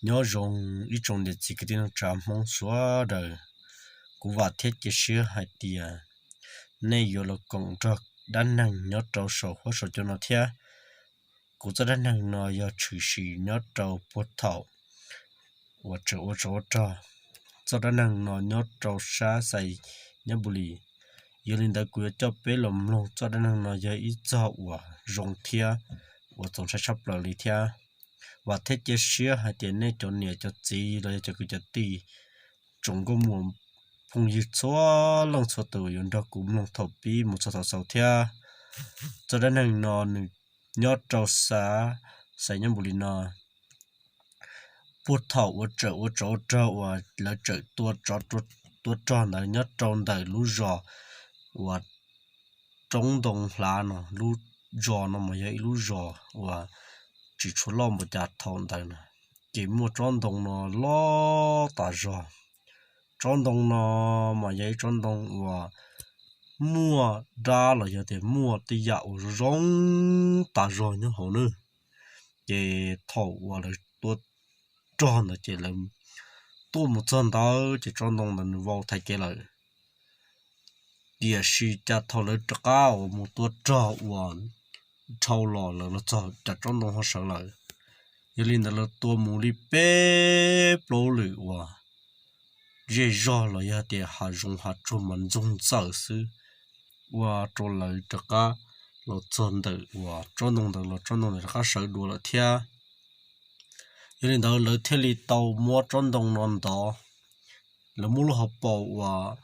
Nyob zoo ib tsoom niam txiv kwv tij neej tsa Hmoob sawv daws, kuv vam thiab cia siab hais tias nej yuav los koom nrog dab neeg nyob rau saum huab saum cua no thiab. Kuv txoj dab neeg no yog tshwm sim nyob rau puag thaum uas tseem ua tsov ua rog. Txoj dab neeg no nyob rau sab Xais Nyab Npu Lis. Yog li ntawd kuv yuav coj peb los mloog txoj dab neeg no yog ib txoj uas zoo thiab uas txaus ntshai tshaj plaws li thiab. Vam thiab cia siab hais tias nej cov niam cov txiv los yog cov kwv cov tij, tsoom nkauj muam phooj ywg txhua leej txhua tus yuav nrog kuv mloog thaum pib mus txog thaum xaus thiab. Txoj dab neeg no nws nyob rau sab Xais Nyab Npu Lis no. Puag thaum uas tseem ua tsov ua rog uas lawv tseem tua tsov tua rog ntawd nyob rau ntawm lub zos uas Roob Ntoo Hlav no. Lub zos no mas yog ib lub zos uas tsis tshua loj npaum cas thaum ntawd na, ces muaj tsob ntoo no loj tas zog. Tsob ntoo no mas yog ib tsob ntoo uas muaj dab los yog tias muaj tej yam uas zoo tas zog nyob hauv na. Ces thaum uas lawv tua rog ntawd ces lawv tuaj mus txog ntawd ces tsob ntoo ntawd nws vau thaiv kev lawm. Tiam sis cas thaum lawv rov qab uas mus tua rog uas dhau los lawm los txog cas tsob ntoo ho sawv lawm. Yog li ntawd lawv tua mus li peb plaub lwm uas zej zog los yog tias hav zoov hav tsuag mas ntxoog ntxawm xwb, ua rau lawv rov qab los txog ntawm uas tsob ntoo ntawd los tsob ntoo ntawd rov qab sawv dua lawm thiab. Yog li ntawd lawv thiaj li tau muab tsob ntoo no ntov. Lawv muab lub hauv paus uas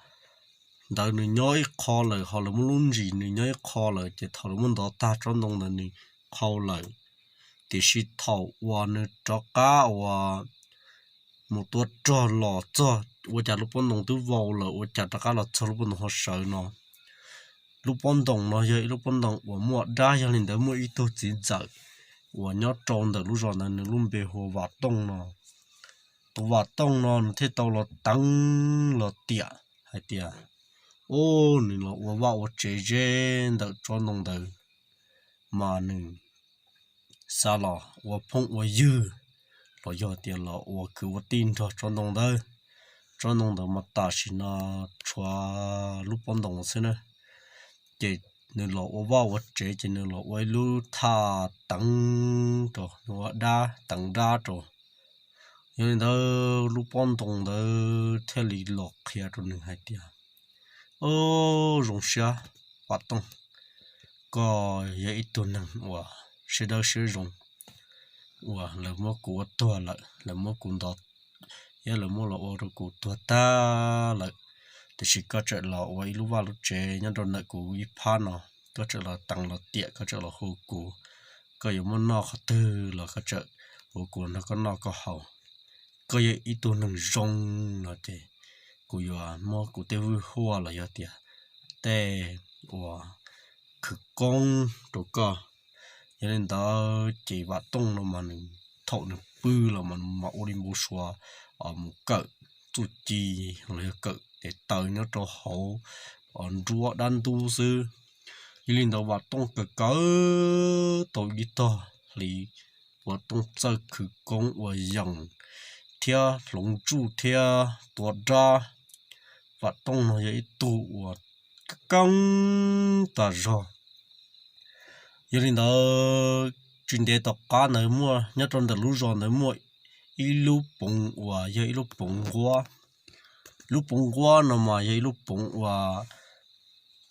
ntawd nws nyob ib qho lawm, ho lawv muab lub ntsis nws nyob ib qho lawm, ces thaum lawv muab ntov tag tsob ntoo ntawd nws qhau lawm. Tiam sis thaum uas nws rov qab uas mus tua rog los txog ua cas lub pob ntoo twb vau lawm, ua cas rov qab los txog lub pob ntoo ho sawv no. Lub pob ntoo no yog ib lub pob ntoo uas muaj dab, yog li ntawd muaj ib tug txiv ntxawm uas nyob rau ntawm lub zos ntawd nws lub npe hu ua Vam Tooj no. Tus Vam Tooj no nws thiaj tau los teev los tiam hais tias, u, nws los ua vaj ua tsev ze ntawm tsob ntoo ntawd, mas nws xav los ua phooj ua ywg los yog tias los ua kwv ua tij nrog tsob ntoo ntawd. Tsob ntoo ntawd mas tam sim no tshuav lub pob ntoo xwb na. Ces nws los ua vaj ua tsev ces nws los ua ib lub thaj teev rau, nws ua dab, teev dab rau. Yog li ntawd lub pob ntoo ntawd thiaj li los qhia rau nws hais tias, o, zoo siab Vam Tooj, koj yog ib tug neeg uas siab dawb siab zoo, uas lawv muab kuv ua tuag lawm, lawv muab kuv ntov, thiab lawv muab los ua rau kuv tuag tag lawm, tiam sis koj tseem los ua ib lub vaj lub tsev nyob rau ntawm kuv ib phab no, koj tseem los teev los tiam, koj tseem los hu kuv, koj yuav muaj noj qhov twg los koj tseem hu kuv nrog koj noj koj haus. Koj yog ib tug neeg zoo no ces kuv yuav muab kuv tej vwj huaj los yog tias tej uas khawv koob rau koj. Yog li ntawd ces Vam Tooj no mas nws thaum nws pw los mas nws mam ua li npau suav mus kawm txuj ci los yog kawm tes taw nyob rau hauv nruab dab ntub xwb. Yog li ntawd Vam Tooj kawm kawm tau ib tog hli, Vam Tooj txawj khawv koob ua yees thiab hloov tsuj thiab tua dab. Vam Tooj no yog ib tug uas keeb tas zog. Yog li ntawd tsis ntev tom qab ntawd muaj nyob rau ntawm lub zos ntawd muaj ib lub poov uas yog ib lub poov nquab. Lub poov nquab no mas yog ib lub poov uas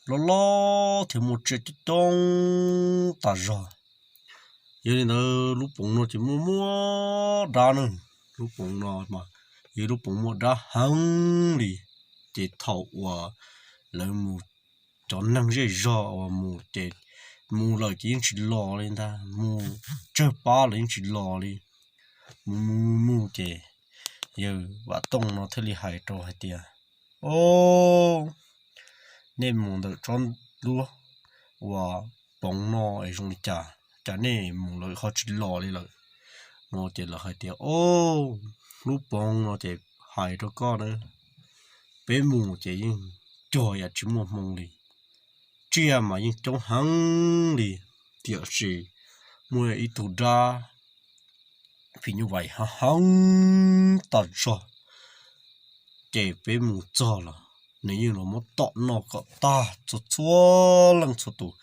loj loj thiab muaj tsiaj coob coob tas zog. Yog li ntawd lub poov no ces muaj muaj dab ne. Lub poov no mas yog ib lub poov muaj dab heev li. Ces thaum uas lawv mus, cov neeg zej zog uas mus ces mus lawm ces yeej tsis los li ntag, mus tsawg pab los yeej tsis los li. Mus mus mus mus ces yawg Vam Tooj no thiaj li hais rau hais tias, o, nej mus ntawm tsob lub uas poov no es zoo li cas, cas nej mus lawm ho tsis los li lawm no. Ces lawv hais tias, o, lub poov no ces hais rau koj na, peb mus ces yeej cuag yam tsis muaj hmoo li. Tsiaj mas yeej coob heev li, tiam sis muaj ib tug dab phim nyuj vais heev heev tas zog. Ces peb mus txog los nws yeej los muab tom noj kom tag txhua txhua leej txhua tus.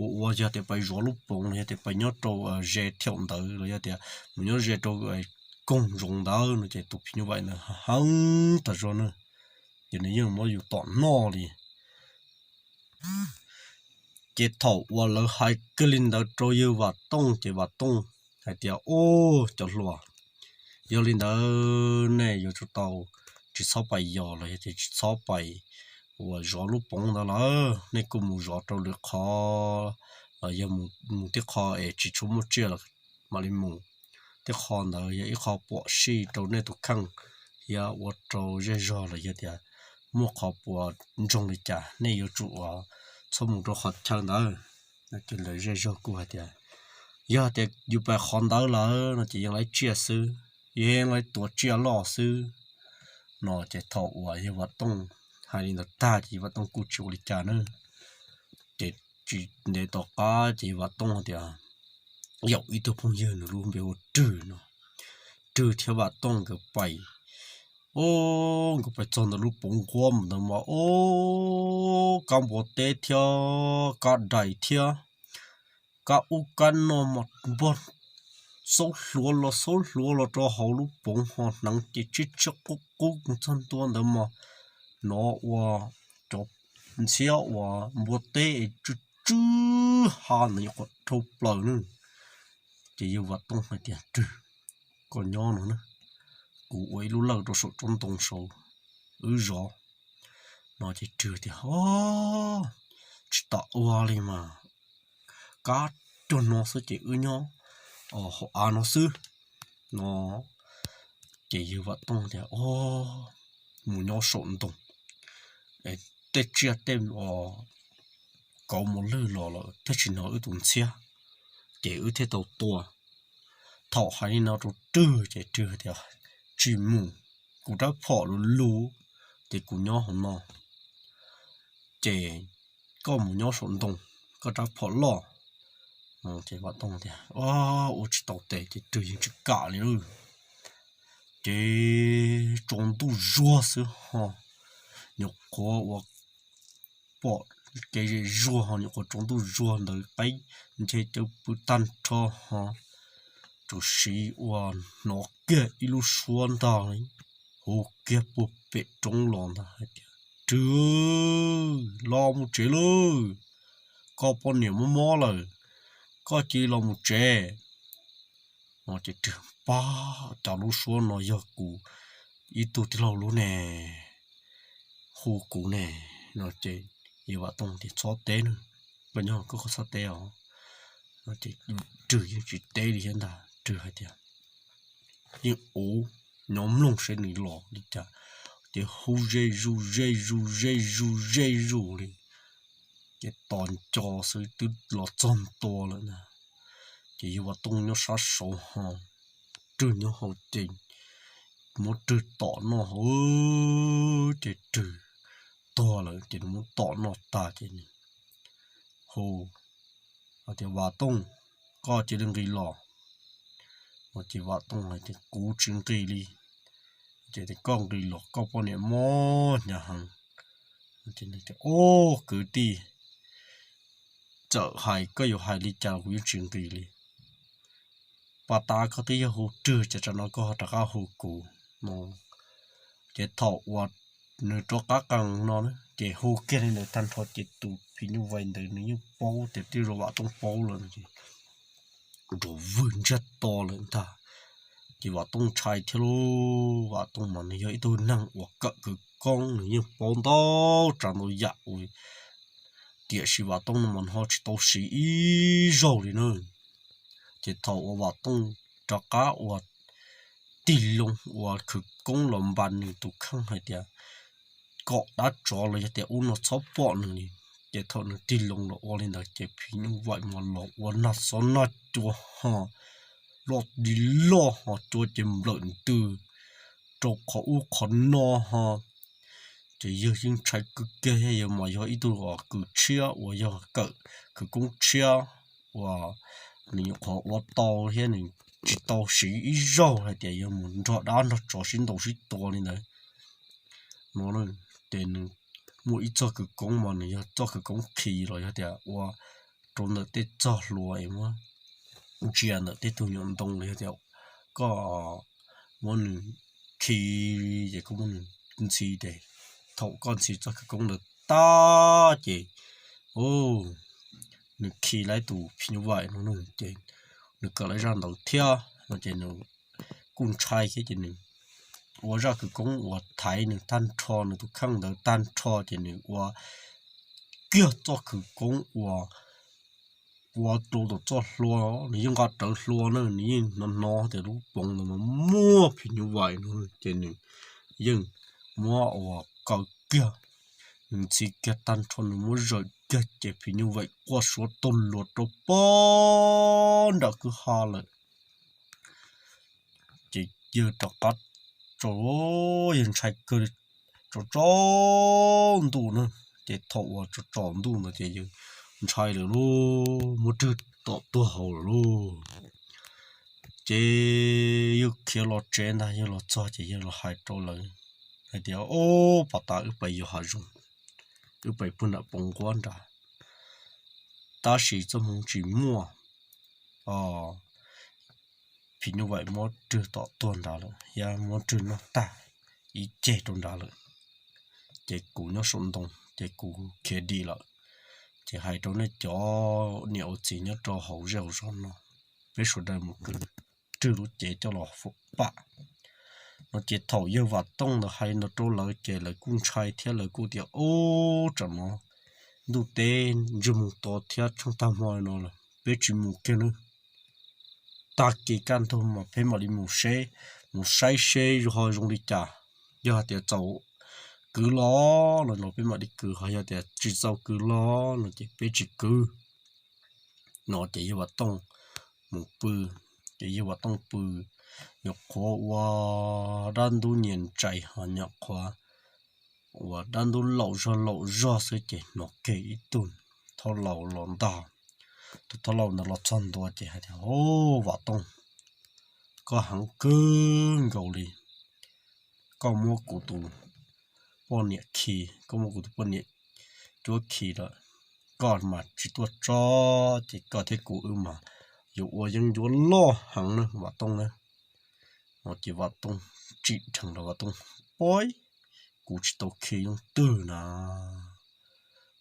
Ua ua yog tias pais zov lub poov los yog tias pais nyob rau ze thiaum ntawd los yog tias mus nyob ze rau koog zoov ntawd no ces tus phim nyuj vais ntawd heev tas zog na. Ces nws yeej muab yus tom noj li. Ces thaum uas lawv hais kiag li ntawd rau yawg Vam Tooj ces Vam Tooj hais tias, Ub, cov hluas, yog li ntawd nej yuav tsum tau tsis txhob pais yos los yog tias tsis txhob pais uas zov lub poov ntawd lawm, nej kuj mus zov rau lwm qhov los yog mus tib qho es tsis tshua muaj tsiaj los mam li mus. Tib qho ntawd yog ib qho pom sij rau nej tus kheej thiab ua rau zej zog los yog tias muaj qhov puas ntsoog li cas nej yuav tsum txhob mus rau qhov chaw ntawd. Ces lawv zej zog kuj hais tias, Yog tias yus pais qhov ntawd lawm no ces yeej laiv tsiaj xwb, yeej laiv tua tsiaj loj xwb no. Ces thaum uas yawg Vam Tooj hais li ntawd tag ces yawg Vam Tooj kuj tsis ua li cas na. Ces tsis ntev tom qab ces yawg Vam Tooj tias, yaum ib tug phooj ywg nws lub npe hu Rwg no. Rwg thiab Vam Tooj nkawd pais, o, nkawd pais txog ntawm lub poov nquab ntawd mas, o, kab npua teb thiab kab dais thiab kab ub kab no mas npog xaub hluav los xaub hluav los rau hauv lub poov ho hneev ces tsib tshiab qub qub txog ntua ntawd mas hnov ua cov ntxhiab uas npua teb es tsw tsw ha ntawd nyuam qhuav dhau plaws na. Ces yawg Vam Tooj hais tias, Rwg, koj nyob no na, kuv ua ib lub lawj rau saum tsob ntoo saud wb zov no. Ces Rwg tias, O, tsis tas ua li mas, kab cuag no xwb ces wb nyob hauv av no xwb no. Ces yawg Vam Tooj tias, O, mus nyob saum ntoo, tej tsiaj tej kauv mos lwj los lawm thiaj tsis hnov wb tus ntxhiab, ces wb thiaj tau tua. Thaum hais li no rau Rwg ces Rwg tias, Tsis mus, kuv rab phom lus lus ces kuv nyob hauv no, ces koj mus nyob saum ntoo, koj rab phom loj. Ces Vam Tooj tias, Ua tsis tau tes, ces Rwg yeej tsis kam li lawm. Ces tsaus ntuj zuag xwb ho nyuam qhuav ua pom kev zem zuag ho nyuam qhuav tsaus ntuj zuag ntawd qaib nce cawv pw tag nrho ho tsuas siv ua hnov kiag ib lub suab ntag li hu kiag puag pem roob los ntag hais tias, Rwg, los mus tsev lauj, koj poj niam mob mob lawm, koj cia li los mus tsev. No ces Rwg, Pab, cas lub suab no yog kuv ib tug tij laug lub ne, hu kuv ne. No ces yawg Vam Tooj tias, Txhob teb nawb, koj nyob koj txhob teb os. No ces Rwg yeej tsis teb li thiab ntag, Rwg hais tias, Yeej ua nyob mloog seb nws los li cas. Ces hu ze zus ze zus ze zus ze zus li, ces tos nco xwb twb los txog ntua lawm ntag. Ces yawg Vam Tooj nyob sab saud ho, Rwg nyob hauv ces muab Rwg tom noj hauv, ces Rwg tuag lawm ces nws muab tom noj tag ces nws hu tias, Vam Tooj, koj cia li nqis los. No ces Vam Tooj hais tias, Kuv tsis nqis li. Ces tias, Koj nqis los koj poj niam mob hnyav heev. Ob kwv tij, txawm hais koj yuav hais li cas kuv yeej tsis nqis li. Paj tab koj twb yog hu Rwg ces tsam no koj ho rov qab hu kuv no. Ces thaum uas nws rov qab qees no ces hu kiag li ntawd tag nrho ces tus phim nyuj vais ntawd nws yeej paub tias twb zoo Vam Tooj paub lawm no ces nrov vwg ntsiag to lawm ntag. Ces Vam Tooj ntshai thiab lauj, Vam Tooj mas nws yog ib tug neeg uas kawm kwv koob nws yeej paub ntau tsav ntau yam uas, tiam sis Vam Tooj no mas nws ho tsis tau siv ib zaug li na. Ces thaum uas Vam Tooj rov qab uas tig loo uas khwv koob los npas nws tus kheej hais tias kom dab tsov los yog tias ub no txhob pom nws li. Ces thaum nws tig loo los ua li ntawd ces phim nyuj vais mas los ua nag xob nag cua ho, loj li loj ho, cua ces nplawm ntws rau qhov ub qhov no ho. Ces yawg yeej ntshai kawg kiag thiab, yawg mas yog ib tug kws tshiab uas yog kawm khwv koob tshiab uas nws nyuam qhuav ua tau thiab nws tsis tau siv ib zaug hais tias yog mus nrog dab nrog tsov sib ntaus sib tua li ntawd no. Ces nws muaj ib txoj khawv koob mas nws yog txoj khawv koob khi los yog tias ua rau ntawm tej txoj hlua es muab ntsia ntawm tej tug nyuam ntoo los yog tias koj muab nws khi, ces koj muab nws ntxhi ces thaum koj ntxhi txoj khawv koob ntawd tag ces nws khi lawm tus phim nyuj vaim no ces nws kawm lawm zaj ntawd thiab no ces nws kuj ntshai thiab ces nws ua zaj khawv koob uas thaiv nws tag nrho nws tus kheej ntawd tag nrho ces nws ua kiag txoj khawv koob uas ua rau tom txoj hlua, nws yeej nqa rawv hlua na, nws yeej hnov hnov tias lub poov ntawd mas muaj phim nyuj vaim no ces nws yeej muab ua kaw kiag, nws ntxhi kiag tag nrho nws muab zawm kiag ces phim nyuj vaim quaj suav taug luas rau pog nram kwj ha lawm. Ces yawg rov qab tsaus, yawg ntshai kawg, tsaus tsaus ntuj na, ces thaum uas tsaus tsaus ntuj ntawd ces yawg ntshai lawm lauj, muab rwg tom tuag hauv lawm lauj. Ces yawg khiav los tsev ntag, yawg los txog ces yawg los hais rau lawv hais tias, Ob, pas tas wb pais yos hav zoov, wb pais puag nram poov nquab nrad, tab sis txoj hmoo tsis muaj, phim nyuj vaim muab rwg tom tuag nrad lawm thiab muab rwg noj tag ib ceg rau nrad lawm, ces kuv nyob saum ntoo ces kuv khiav dim lawm. Ces hais rau nej cov niam ua txiv nyob rau hauv zej hauv zos no, peb sawv daws mus kwv rwg lub cev coj los pam no. Ces thaum yawg Vam Tooj ntawd hais li no rau lawv ces lawv kuj ntshai thiab lawv kuj tias, Ub, tsam no ntuj teb ntsej muag to thiab tsheej tag hmo no lawm, peb tsis mus kiag nawb. Tag kis kaj ntug mas peb mam li mus seb, mus saib seb ho zoo li cas. Yog hais tias txaus kwv los no los peb mam li kwv, ho yog tias tsis txaus kwv los no ces peb tsis kwv no. Ces yawg Vam Tooj mus pw, ces yawg Vam Tooj pw, nyuam qhuav ua dab ntub nyias ntsais ho nyuam qhuav ua dab ntub laum zog laum zog xwb ces hnov kiag ib tug thaub laus los ntag. Tus thaub laus ntawd los txog ntua ces hais tias, Ub, Vam Tooj, koj heev kawg nkaus li, koj muab kuv tus poj niam khi, koj muab kuv tus poj niam cuab khi lawm, koj mas tsis tuaj tso, ces koj thiab kuv wb mas yuav ua yeeb ncuab loj heev na Vam Tooj na. No ces Vam Tooj tsim dheev los Vam Tooj, Pab, kuv tsis tau khi leej twg na.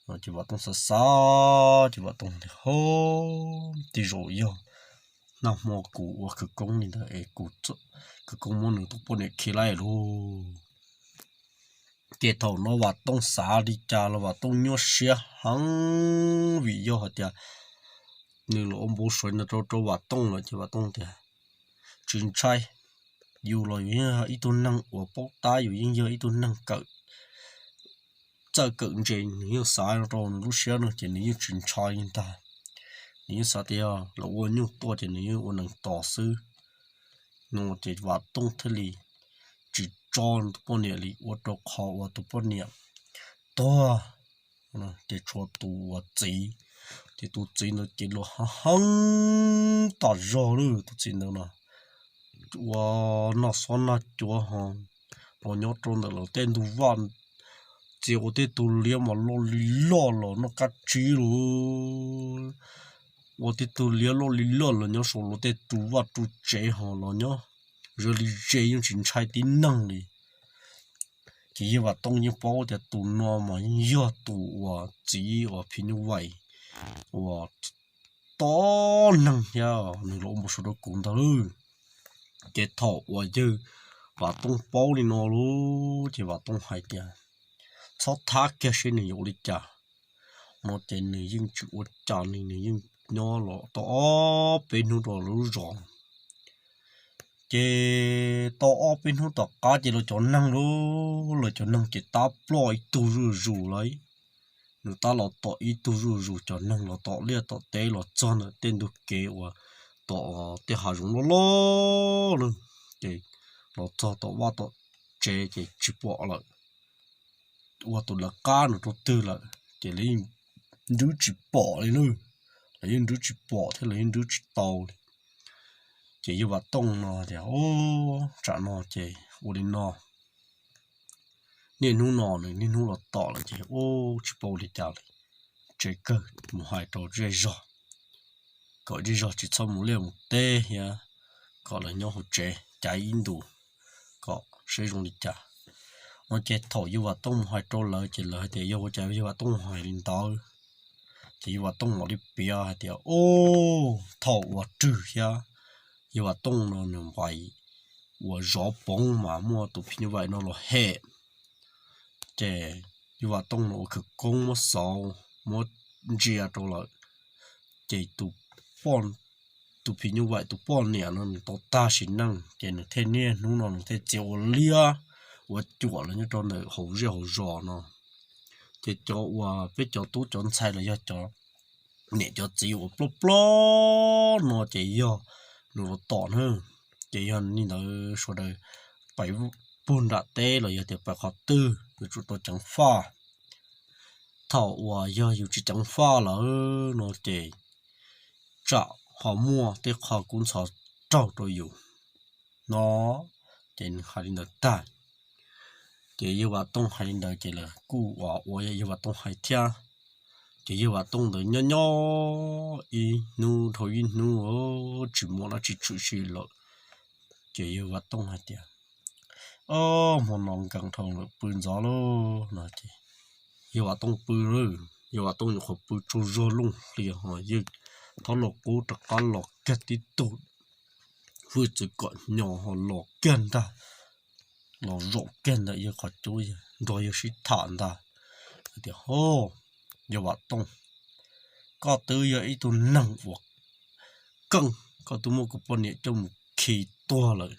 No ces Vam Tooj xav xav ces Vam Tooj tias, Ho, tej zaum yog nag hmo kuv ua khawv koob li ntawd es kuv khawv koob muab nws tus poj niam khi lawm lauj. Ces thaum no Vam Tooj xav li cas los Vam Tooj nyuaj siab heev vim yog hais tias nws los ua npau suav no rau rau Vam Tooj lawm ces Vam Tooj tias, Tsis ntshai, yus los yus yeej yog ib tug neeg uas paub tab, yus yeej yog ib tug neeg kawm txawj kawm ntse, nws yeej xav rau nws lub siab no ces nws yeej tsis ntshai li ntag. Nws yeej xav tias los ua nyuj tuaj ces nws yeej ua neeg tos xwb. No ces Vam Tooj thiaj li tsis tso tus poj niam li, ua rau qhov uas tus poj niam tuag ces tshuav tus uas txiv, ces tus txiv ntawd ces los heev heev tas zog lawm. Tus txiv ntawd no ua noj xob noj cuav ho los nyob rau ntawm lawv tej ntug vaj, txiav ua tej tug liab mas loj li loj los noj kab tsib lauj, ua tej tug liab loj li loj los nyob saum lawv tej ru vaj ru tsev ho los nyob ze li ze yeej tsis ntshai tib neeg li. Ces yawg Vam Tooj yeej paub tias tus no mas yeej yog tus uas txiv uas phim nyuj vaim uas tob neeg thiab nws los ua npau suav rau kuv ntag lauj. Ces thaum uas yawg Vam Tooj paub li no lauj, ces Vam Tooj hais tias, Txhob thab kiag seb nws yuav ua li cas. No ces nws yeej tsis ua cas li, nws yeej nyob los tau ob peb hnub rau lub zos. Ces tau ob peb hnub tom qab ces lawv cov neeg lauj, lawv cov neeg ces tab ploj ib tug zuj zus lawm. Nws tab los tom ib tug zuj zus, cov neeg los tom liaj tom teb los txog ntawm tej ntug kev uas tom tej hav zoov loj loj lawm, ces los txog tom vaj tom tsev ces tsis pom lawm. Ua tus lawv qab nws rau twg lawm ces lawv yeej nrwb tsis pom li lauj. Lawv yeej nrwb tsis pom thiab lawv yeej nrwb tsis tau li. Ces yawg Vam Tooj no tias, Ub, tsam no ces ua li no, niaj hnub no nws niaj hnub los tom lawm ces ub tsis paub ua li cas li, tsev kawg mus hais rau zej zog kom zej zog tsis txhob mus liaj mus teb thiab kom lawv nyob hauv tsev cav ib ntus kom saib zoo li cas. No ces thaum yawg Vam Tooj mus hais rau lawv ces lawv hais tias yog ua cas yawg Vam Tooj hais li ntawd. Ces yawg Vam Tooj mam li piav hais tias, Ub, thaum uas Rwg thiab yawg Vam Tooj no nws npais uas zov poov mas muaj tus phim nyuj vaim no los hem. Ces yawg Vam Tooj no ua khawv koob muab xauv muab ntsia rau lawm, ces tus phim nyuj vaim tus poj niam no nws tau tag sim neej ces nws thiaj niaj hnub no nws thiaj txiav ua liab ua cuam los nyob rau ntawm hauv zej hauv zos no. Ces cov uas peb cov tub cov ntxhais los yog cov niam cov txiv uas ploj ploj no ces yog nws los tom na. Ces yog li ntawd sawv daws pais puag nram teb los yog tias pais qhov twg yuav tsum tau ceev faj. Thaum uas yog yus tsis ceev faj lawm no ces tsam ho muaj tej qho kub ntxhov raug rau yus no. Ces nws hais li ntawd tag, ces yawg Vam Tooj hais li ntawd ces lawv kuj ua ua yawg Vam Tooj hais thiab. Ces yawg Vam Tooj ntawd nyob nyob ib hnub dhau ib hnub tsis muaj dab tsi tshwm sim lawm. Ces yawg Vam Tooj hais tias, Ob, hmo no nkees dhau lawm pw ntxov lauj no ces yawg Vam Tooj pw lauj. Yawg Vam Tooj nyuam qhuav pw tsaug zog looj hlias ho yawg Thab Lauj Qub rov qab los kiag tib tug hwj txwv kom nyo ho los kiag ntag, los zaum kiag ntawm yawg qhov cub nrog yawg sib tham ntag. Hais tias, Ho, yawg Vam Tooj, koj twb yog ib tug neeg uas keej, koj twb muab kuv poj niam coj mus khi tuag lawm.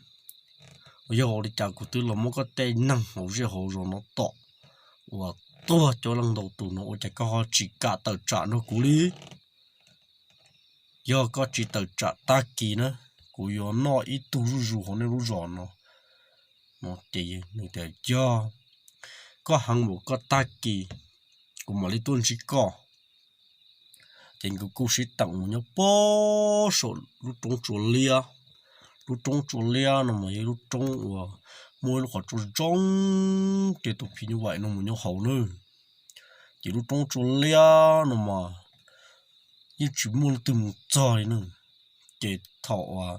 Yog ua li cas kuv twb los muab koj tej neeg hauv zej hauv zos no tom uas tuag coob leej ntau tus no ua cas koj ho tsis kam tawm tsam nrog kuv li? Yog koj tsis tawm tsam tag kis na, kuv yuav noj ib tug zuj zus hauv nej lub zos no. No ces nws tias, Yog koj heev npaum koj tag kis kuv mam li tuaj ntsib koj. Ces nkawd kuj sib teem mus nyob puag saum lub roob Tsua Liab. Lub roob Tsua Liab no mas yog lub roob uas muaj ib lub qhov tsua zoo, ces tus phim nyuj vaim no mus nyob hauv na. Ces lub roob Tsua Liab no mas yeej tsis muaj leej twg mus txog li na. Ces thaum uas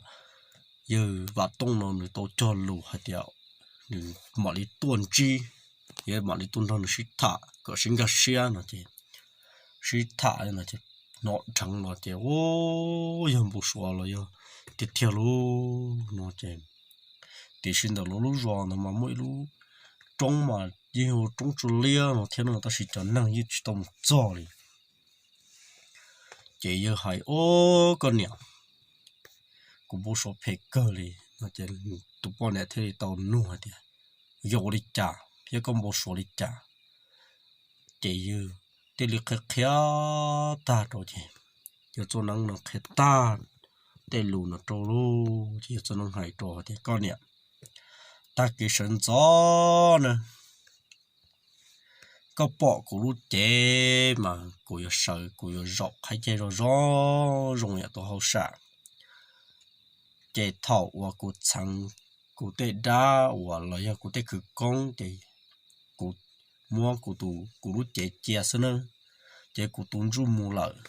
yawg Vam Tooj no nws tau cog lus hais tias nws mam li tuaj ntsib, yog mam li tuaj nrog nws sib tham kom sib nkag siab no ces sib tham no ces hnov dheev los ces, Ub, yog npau suav los yog tiag tiag lauj no ces, tiam sis ntawm lawv lub zos ntawd mas muaj ib lub roob mas yeej hu roob Tsua Liab no thiab no tab sis cov neeg yeej tsis tau mus txog li. Ces yawg hais, Ob, koj niam, kuv npau suav phem kawg li no ces tus poj niam thiaj li tau nug hais tias, Yog ua li cas thiab koj npau suav li cas? Ces yawg thiaj li qhia qhia tag rau ces yawg Txooj Neeb no qhia tag tej lus no rau lauj. Ces yawg Txooj Neeb hais rau hais tias, Koj niam, tag kis sawv ntxov na, koj pom kuv lub cev mas kuv yuav sawv kuv yuav zaum qhaib ceg zoo zoo zoo yam tus hauj sam. Ces thaum uas kuv txheev kuv tej dab uas los yog kuv tej khawv koob ces kuv muab kuv tus kuv lub cev cia xwb na, ces kuv tus ntsuj mus lawm.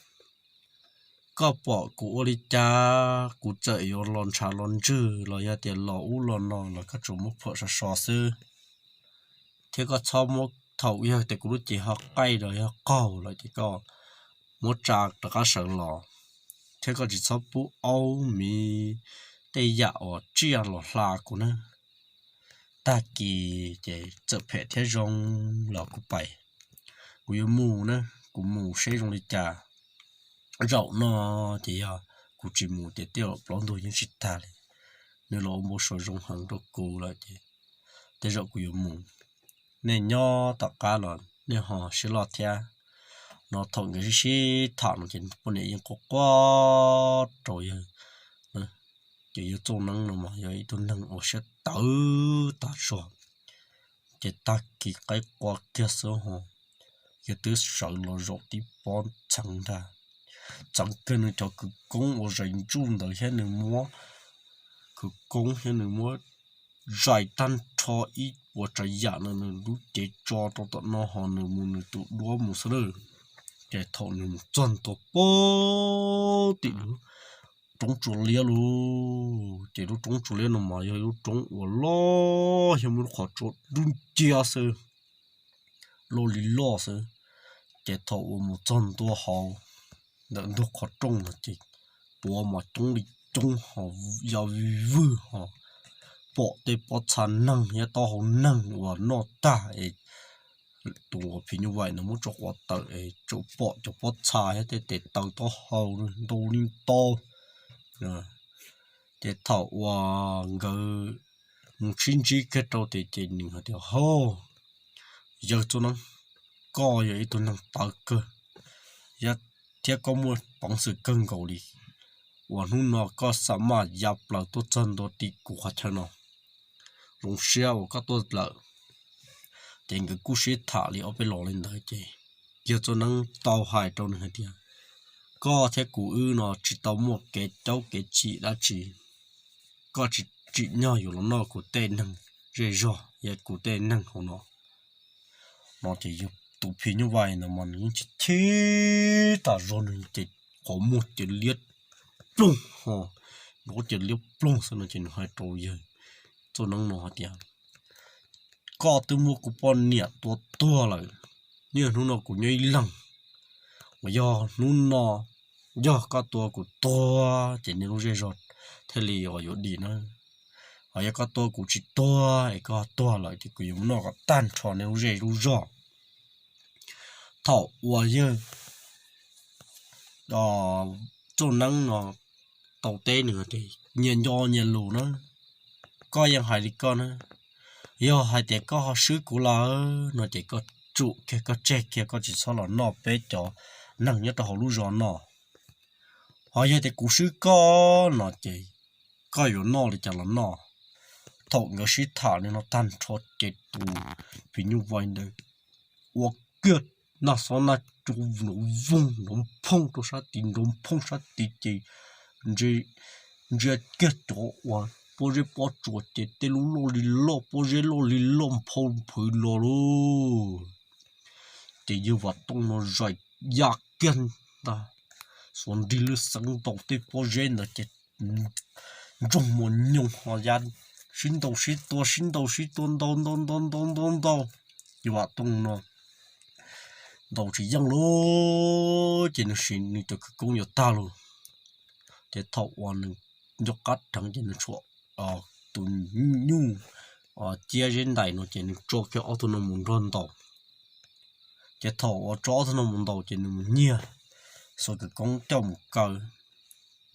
Koj pom kuv ua li cas kuv txawm yuav los ntshav los ntswg los yog tias los ub los no los koj tsuas muab phuam so so xwb. Thiab koj txhob muab, thaum yog tias kuv lub cev ho qaij los yog qaug lawm ces koj muab tsa rov qab sawv los, thiab koj tsis txhob pub aub miv tej yam uas tsiaj los hla kuv na. Tag kis ces txawm phem thiab zoo los kuv pais, kuv yuav mus na, kuv mus seb zoo li cas. Zaum no ces yog kuv tsis mus ces tej zaum plaub ntug yeej tsis tag li. Nws los ua npau suav zoo heev rau kuv lawm ces tej zaum kuv yuav mus. Nej nyob tom qab los nej ho sib loj thiab. No thaum nkawd sib sib tham no ces poj niam yeej quaj quaj rau yawg. Ces yawg Txooj Neeb no mas yog ib tug neeg uas siab tawv tas zog. Ces tag kis qaib qua kiag xwb ho, yawg twb sawv los zaum tib pob txheev ntag, txheev kiag nws cov khawv koob uas zais ntsuj ntawd thiab nws muab khawv koob thiab nws muab zais tag nrho ib puas tsav yam no nws lub cev tso rau tom no ho nws mus nws tus duab mus xwb lawm. Ces thaum nws mus txog ntua pem tim lub roob Tsuas Liab lawm, ces lub roob Tsuas Liab no mas yog lub roob uas loj yog muaj lub qhov tsua dub nciab xwb, loj li loj xwb. Ces thaum uas mus txog ntua hauv ntawm ntug qhov rooj no ces puav mas coob li coob ho ya vwj ho pom tej pob txha neeg thiab taub hau neeg uas noj tag es tus uas phim nyuj vais no muab tso quav tawm es tsuas pom cov pob txha thiab tej tes taw taub hau ntau li ntau. Ces thaum uas nkawd mus sib ntsib kiag rau tias ces nws hais tias, Ho, yawg Txuj Neeb, koj yog ib tug neeg tawv kawg thiab koj muaj peev xwm kawg nkaus li uas hnub no koj xa maj ya plaws tuaj txog ntua tim kuv qhov chaw no, zoo siab uas koj tuaj lawm. Ces nkawd kuj sib tham li ob peb los li ntawd ces yawg Txuj Neeb tau hais rau nws hais tias, Koj thiab kuv wb no tsis tau muaj kev caub kev chim dab tsi, koj tsis tsim nyog yuav los noj kuv tej neeg zej zog thiab kuv tej neeg hauv no. No ces yog tus phim nyuj vais ntawd mas nws yeej chim chim tas zog, nws ces qhov muag ces liab ploog ho, nrov ces liab ploog xwb no ces nws hais rau yawg Txuj Neeb no hais tias, Koj twb muab kuv poj niam tua tuag lawm, niaj hnub no kuv nyob ib leeg, uas yog hnub no yog koj tua kuv tuag ces nej lub zej zog thiaj li uas yuav dim na. Ho yog koj tua kuv tsis tuag es koj tuag lawm ces kuv yuav mus noj kom tag nrho nej lub zej lub zog. Thaum uas yawg Txuj Neeb no tau teb nws tias, Nyias nco nyias lus na, koj yeej hais li koj na. Yog hais tias koj ho swb kuv lawm no ces koj tsum kiag koj tseg kiag, koj tsis txhob los noj peb cov neeg nyob rau hauv lub zos no. Ho yog tias kuv swb koj no ces koj yuav noj li cas los noj. Thaum nkawd sib tham li no tag nrho ces tus phim nyuj vais ntawd ua kiag naj xob naj cua nrov voog nrov phooj rau sab tid, nrov phooj sab tid ces ntsia kiag cov uas pob zeb pob tsuas ces tej lub loj li loj, pob zeb loj li loj nphau nphwv los lauj. Ces yawg Vam Tooj no zais ya kiag ntag, xuas nrig lwj xeev ntaus tej pob zeb ntawd ces ntsoog mos nyoos ho ya sib ntaus sib tua, sib ntaus sib tua, ntaus ntaus ntaus ntaus ntaus ntaus, yawg Vam Tooj no ntaus tsis yeej lauj, ces nws siv nws cov khawv koob yuav tag lauj. Ces thaum uas nws nco qab dheev ces nws tshuam tus nyuj ciab zeb ntais no ces nws tso kiag ob tug no mus nrog ntaus. Ces thaum uas tso ob tug no mus ntaus ces nws mus nyiag xuas khawv koob coj mus kaw,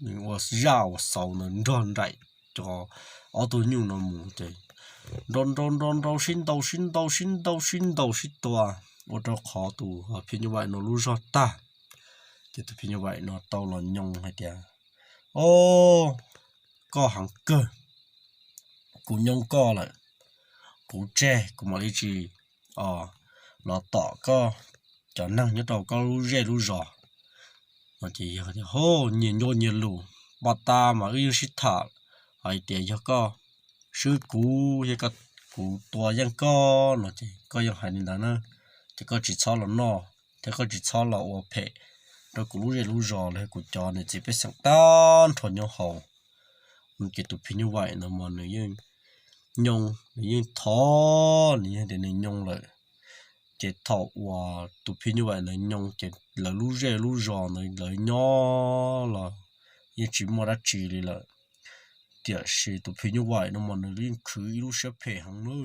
nws ua zaj uas xauv ntawd nrog nraim cov ob tug nyuj no mus ces nrau nrau nrau nrau sib ntaus sib ntaus sib ntaus sib ntaus sib tua, ua rau qhov tus phim nyuj vais no lub zog tag. Ces tus phim nyuj vais no tau los nyoo hais tias, Au, koj heev kawg, kuv nyoo koj lawm, kuv tseg kuv mam li tsis los tom koj cov neeg nyob rau koj lub zej lub zos. No ces yawg tias, Ho, nyias nco nyias lus, npaj tas mas wb yeej sib tham hais tias yog koj swb kuv thiab kuv tua yeej koj no ces koj yeej hais li ntawd na, ces koj tsis txhob los noj thiab koj tsis txhob los ua phem rau kuv lub zej lub zos los yog kuv cov niam txiv pej xeem tag nrho nyob hauv. Ces tus phim nyuj vais ntawd mas nws yeej nyoo, nws yeej thov, nws yeej tias nws nyoo lawm. Ces thaum uas tus phim nyuj vais ntawd nyoo ces lawv lub zej lub zos ntawd lawv nyob los yeej tsis muaj dab tsi li lawm. Tiam sis tus phim nyuj vais no mas nws yeej khwv ib lub siab phem heev na.